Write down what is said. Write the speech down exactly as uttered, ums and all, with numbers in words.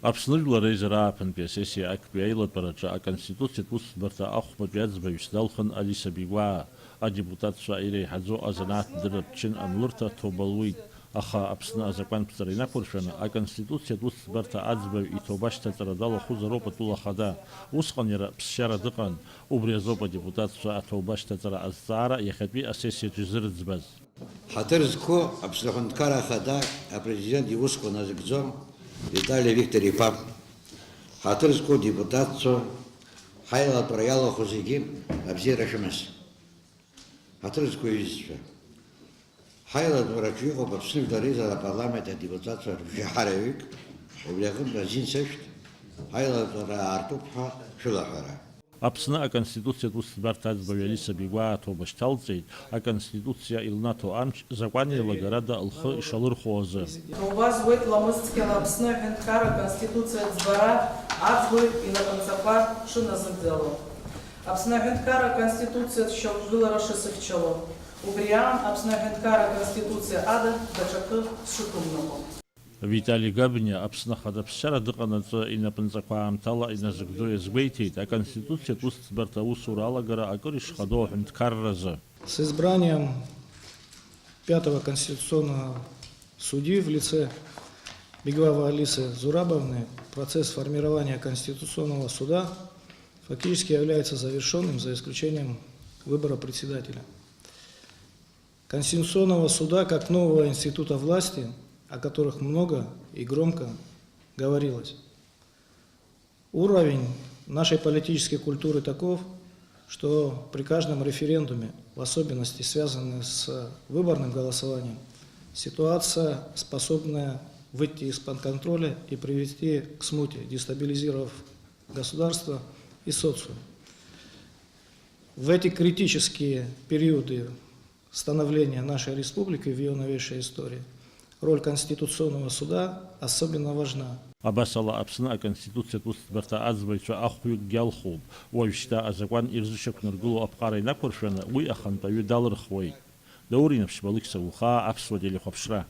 Аԥсны Жәлар Реизара ааԥынтәи асессиа актәи аилатәараҿы Аконституциатә усӡбарҭа ахәбатәи аӡбаҩыс далхын Алиса Бигәаа. Адепутатцәа иреиҳаӡоу азанааҭ дырратә чын анлырҭа ҭоуба луит. Аха Аԥсны азакәанԥҵара инақәыршәаны, Аконституциатә усӡбарҭа аӡбаҩ иҭоуба шьҭаҵара далахәызароуп атәыла ахада. Усҟан иара ԥсшьара дыҟан. Убри азоуп адепутатцәа аҭоуба шьҭаҵара азҵаара иахьатәи асессиаҿ изырӡбаз. Ҳаҭыр зқәу Аԥсны Аҳәынҭқарра Ахада апрезидент иусқәа назыгӡо Витали Виктор-иԥа, ҳаҭыр зқәу адепутатцәа, ҳаилатәара иалахәу зегьы абзиара шәымаз. Ҳаҭыр зқәу аҩызцәа, ҳаилатәараҿы иҟоуп Аԥсны Жәлар Реизара апарламент адепутатцәа рыбжеиҳараҩык, убри аҟынтә азин сышәҭ, ҳаилатәара аартуп ҳәа шәылаҳәара. Аԥсны Аконституциатә усӡбарҭа аӡбаҩ Алиса Бигәаа аҭоуба шьҭалҵеит, Аконституциа илнаҭо амч закәан еилагарада лхы ишалырхәо азы. Ҭоуба зуеит ламысцқьала Аԥсны Аҳәынҭқарра Аконституциа ӡбара аӡбаҩ инапынҵақәа шыназыгӡало. Аԥсны Аҳәынҭқарра Аконституциа шьақәгылара шысыхьчало. Убри аан Аԥсны Аҳәынҭқарра Аконституциа ада даҽакы сшықәымныҟәо. Витали Габниа Аԥсны Ахада ԥсшьара дыҟанаҵы инапынҵақәа аамҭала иназыгӡо иазгәеиҭеит, Аконституциатә усӡбарҭа аусура алагара акыр ишхадоу аҳәынҭқарразы. С избранием пятого конституционного судьи в лице Бигваева Алисы Зурабовны процесс формирования Конституционного суда фактически является завершённым, за исключением выбора председателя Конституционного суда как нового института власти, о которых много и громко говорилось. Уровень нашей политической культуры таков, что при каждом референдуме, в особенности связанной с выборным голосованием, ситуация, способная выйти из-под контроля и привести к смуте, дестабилизировав государство и социум. В эти критические периоды становления нашей республики в её новейшей истории роль Конституционного суда особенно важна. Абас ала, Аԥсны Аконституциатә усӡбарҭа аӡбаҩцәа ахәҩыкгьы алхуп, уажәшьҭа азакәан ирзышьақәнаргыло аԥҟара инақәыршәаны уи ахантәаҩы далырхуеит. Даур Инаԥшьба, Алықьса Гәлхаа, Аԥсуа телехәаԥшра.